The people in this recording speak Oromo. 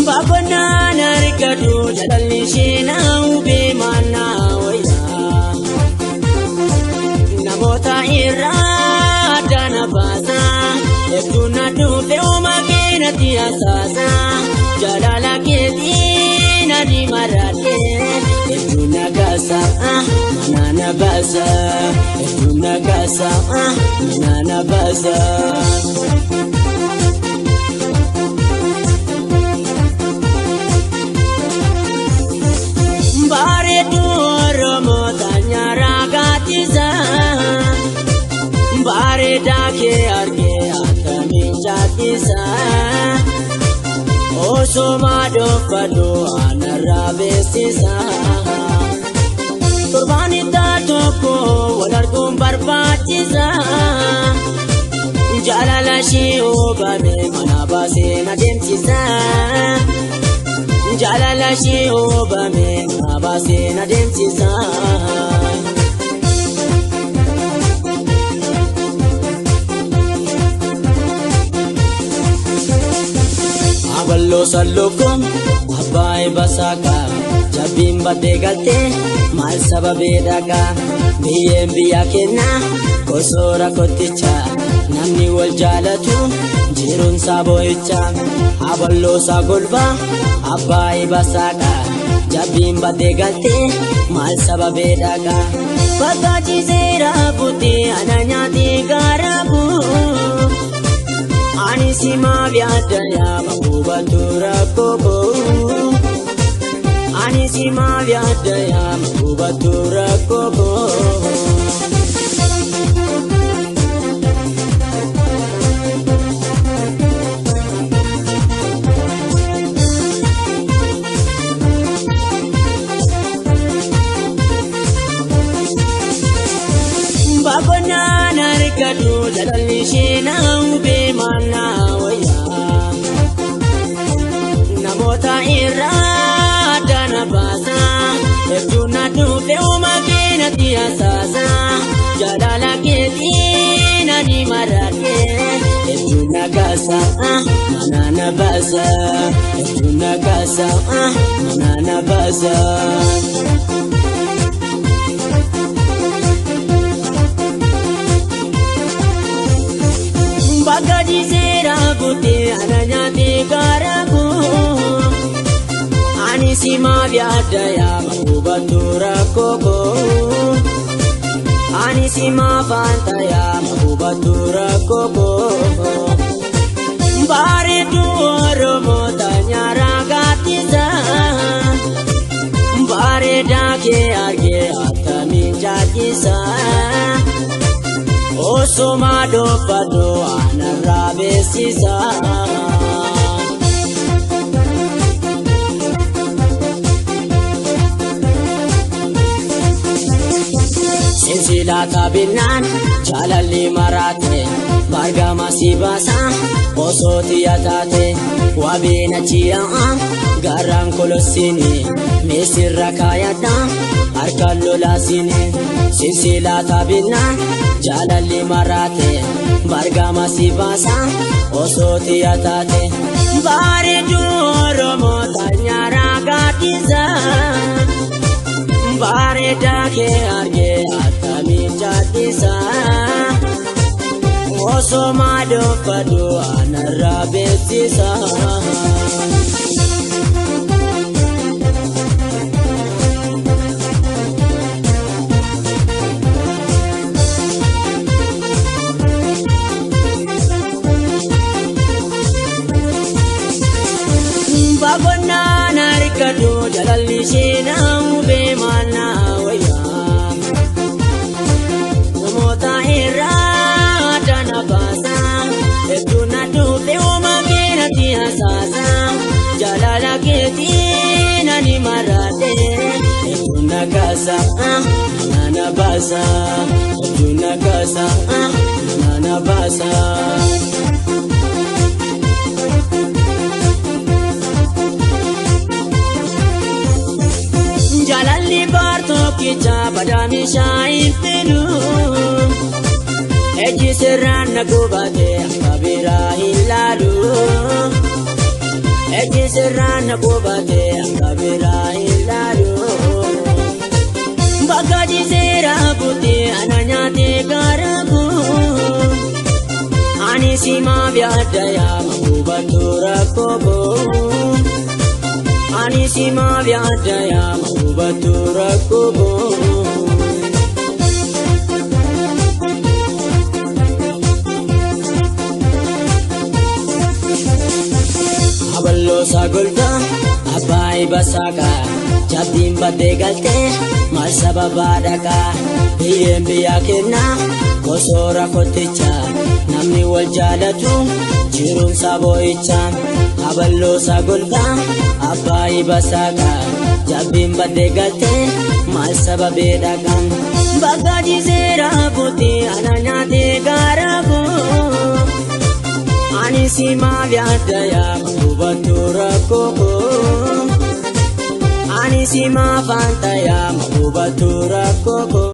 Baabonnaan argatu jaalalli ishee na hubee maannaa wayyaa. Namoota irraa adda na baasa. Hedduu na dhufe uumaa keenatti asaasa. Jaalala keetiin ani maradhe. Hedduu na kaasa mana na baasa. Hedduu na kaasa mana na baasa. Bareedduu Oromoo tanyaaraa gaaddisa. Bareedaa kee argee akkamiin jaaddisa. Osoma dhoofadhu anarraa beeksisa. Torbaan itti tokko wal arguun barbaachisa. Jaalala ishee hubame mana baasee na deemsisa. Jaalala ishee hubame mana baasee na deemsisa. Aballoo sallookkoon abbaa eebbasaaka jabbiin baddee galtee maal sababee dhagaa biyyeen biyya kennaa kosoora kotticha namni wal jaalatu jiruunsaa boo'icha aballoosaa golbaa abbaa eebbasaaka jabbiin baddee galtee maal sababee dhagaa bakka ciiseera buttee ana nyaatee gaara buu. Ani simaaf yaadda yaama hubatu rakkoo koo. Ani simaaf yaadda yaama hubatu rakkoo koo. Baabonnaan argatu jaalalli ishee na hubee maannaa wayyaa. Namoota irraa adda na baasa. Hedduu na dhufe uumaa keenatti asaasa. Jaalala keetiin ani maradhe. Hedduu na kaasa mana na baasa. Hedduu na kaasa mana na baasa. Bakka jiseera buttee ana nyaatee gaara koo. Ani simaaf yaadda yaama hubatu rakkoo koo. Ani simaaf anta yaama hubatu rakkoo koo. Bareedduu Oromoo tanyaaraa gaaddisa. Bareedaa kee argee akkamiin jaaddisa. Osoma dhoofadhu anarraa beeksisa. Sinsilaata binnaan jaalalli maraate margama si baasa osoo xiyya taate wabiin achi yaa'a garaan kolossini misirra kaayadha harkaan lolaasini. Sinsilaata binnaan jaalalli maraate margama si baasa osoo xiyya taate. Bareedduu Oromoo tanyaaraa gaaddisa. Bareedaa kee argee akkamiin jaaddisa. Osoma dhoofadhu anarraa beeksisa. Baabonnaan argatu jaalalli ishee na hubee maannaa wayyaa. Namoota irraa adda na baasa. Hedduu na dhufe uumaa keenatti asaasa. Jaalala keetiin ani maradhe. Hedduu na kaasa mana na baasa. Hedduu na Ejji sirraan na gubate akka biraa hin laalu. Ejji sirraan na gubate akka biraa hin laalu. Bakka jiseera buutee ana nyaatee gaara koo. Ani simaaf yaadda yaama hubattu rakkoo koo. Ani simaaf yaadda yaama hubattu rakkoo koo. Aballoosaa golgaa abbaa ibasaaqa jabbiin baddee galtee maal sababaa dhaqaa biyyeen biyyaa kennaa kosoora kotticha namni wal jaalatu jiruunsaa boo'icha aballoosaa golgaa abbaa ibasaaqa jabbiin baddee galtee maal sababee dhaqaa bakka jiseera buutee ana nyaatee gaara koo. Ani simaaf yaadda yaama hubattu rakkoo koo. Ani simaaf anta yaama hubattu rakkoo koo.